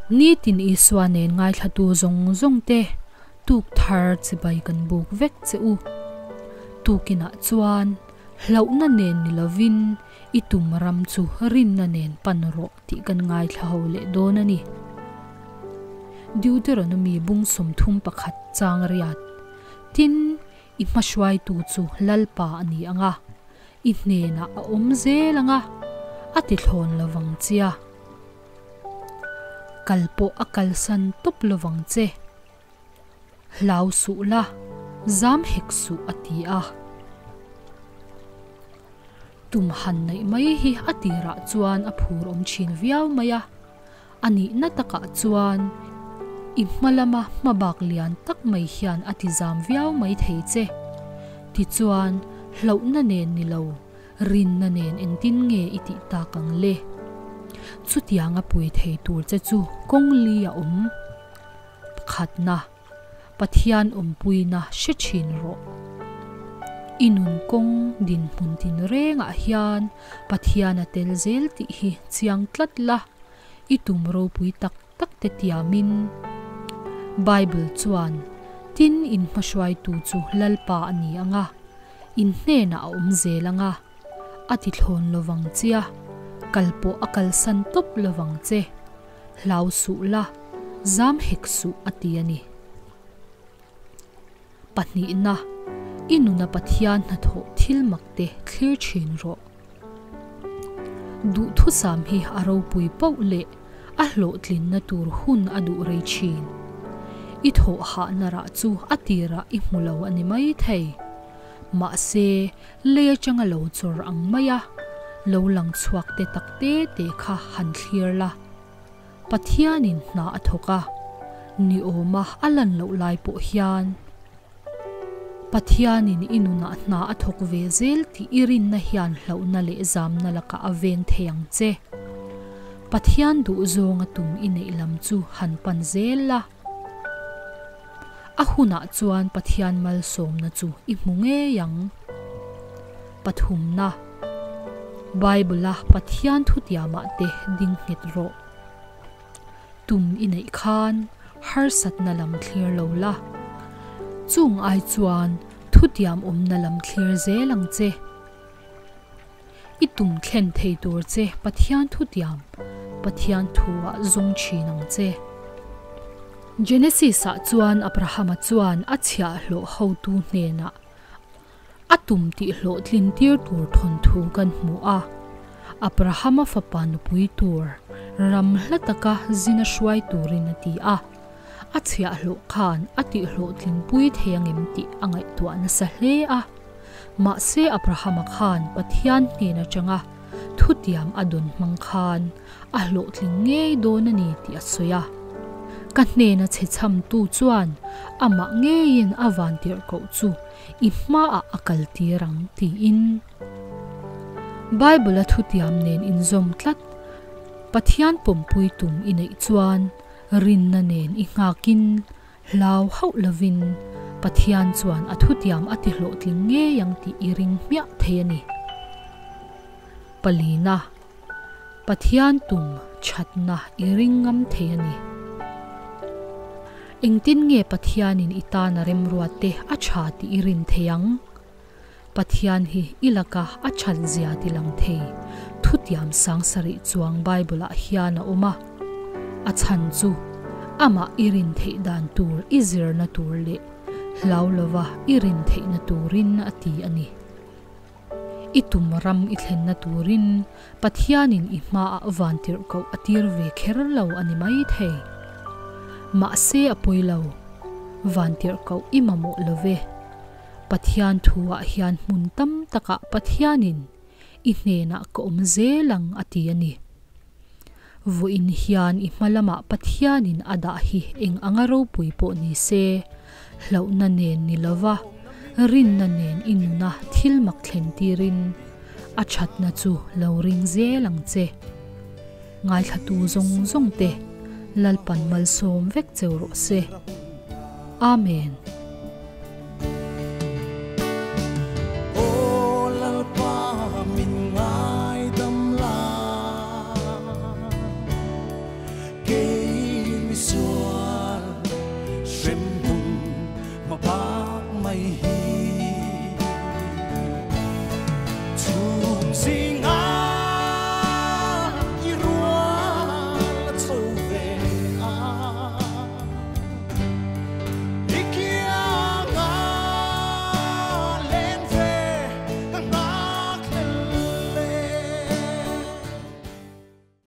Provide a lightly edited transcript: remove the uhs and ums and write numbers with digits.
Nitin Isua nen ngaithlatu zawng zawng te tuk thar chibai kan buk vek che u. Tukinah chuan hlauhna nen ni lovin i tum ram chu rinna nen pan rawh tih kan ngaithla ho leh dawn a ni. Deuteronomy bung 31 chang riat Tin, i hmahruaitu chu Lalpa a ni ang a, i hnenah a awm zel ang a, a ti thlawn lovang chia. Kal pawh a kalsan tawp lovang che. Hlau suh la, zam hek suh a ti a. Tum han neih mai hi a tirah chuan a phur awm thin viau mai a. A nihna takah chuan i hma lama hmabak lian tak mai hian a ti zam viau mai thei che. Tichuan, hlauhna nen ni lo, rinna nen engtin nge i tih tak ang le? Chutianga pui thei tur che chu kawng li a awm. Pakhatna, Pathian awmpuina hre thin rawh. I nun kawng dinhmun tinrengah hian Pathian a tel zel tih hi chiang tlat la, i tum ropui tak tak te tiamin. Bible chuan, Tin in hmahruaitu chu Lalpa a ni ang a, in hnenah a awm zel ang a, a ti thlawn lovang che a, kal pawh a kalsan tawp lovang che. Hlau suh la, zam hek suh a ti a ni. Pahnihna, i nuna Pathian hnathawh thil mak te thlir thin rawh. Duhthusam hi a ropui pauh leh a hlawhtlinna tur hun a duh rei thin. I thawh hahna rah chu a tirah i hmu lo a ni mai thei. Mahse, lei atanga lo chawr ang maia lo lang chhuak te tak te te kha han thlir la. Pathianin hna a thawk a, ni awma a lan loh lai pawh hian Pathianin i nunah hna a thawk ve zel tih i rinna hian hlauhna leh zamna lakah a veng thei ang che. Pathian duhzawnga tum i neih lam chu han pan zel la. A hunah chuan Pathian malsawmna chu i hmu ngei ang. Pathumna, Bible-a Pathian thutiamah te ding nghet rawh. Tum i neih khan harsatna lam thlir lo la. Chung ai chuan thutiam awmna lam thlir zel ang che. I tum thlen thei tur che Pathian thutiam, Pathian thuah zawng thin ang che. Genesis-ah chuan Abrahama chuan a chhiahhlawh hotu hnenah a tum tih hlawhtlin tir tur thawnthu kan hmu a. Abrahama fapa nupui tur ram hla taka zina hruai turin a ti a. A chhiahhlawh khan a tihhlawhtlin pui thei angem tih a ngaihtuah nasa hle a. Mahse Abrahama khan Pathian hnen atanga thutiam a dawn hmang khan a hlawhtling ngei dawn a ni tih a sawi a. Ka hnena chhe chhamtu chuan amah ngeiin a vantirhkoh chu i hmaah a kaltir ang tiin. Bible-a thutiam nen inzawm tlat Pathian pawmpui tum i neih chuan rinna nen i nghakin Hlau hauh lovin Pathian chuan a thutiam a tihlawhtling ngei ang tih i ring hmiah thei a ni. Palina, Pathian tum thatna i ring ngam thei a ni. Engtin nge Pathianin i tana remruatte a tha tih i rin thei ang? Pathian hi i laka a that zia ti lang thei thutiam sangsarih chuang Bible-ah hian a awm a. A chhan chu amah i rin theih dan tur i zirna tur leh hlau lova i rin theihna turin a ti a ni. I tum ram i thlenna turin Pathianin i hmaah vantirhkoh a tir ve kher lo a ni mai thei. Mahse a pawi lo, vantirhkoh i mamawh lo ve. Pathian thuah hian hmun tam takah Pathianin i hnenah ka awm zel ang a ti a ni. Vawiin hian i hma lamah Pathianin a dah hi eng anga ropui pawh ni se, hlauhna nen ni lova rinna nen i nuna thil mak thlen tirin a thatna chu lo ring zel ang che. Ngaithlatu zawng zawng te Lalpan malsawm vek cheu rawh se. Amen.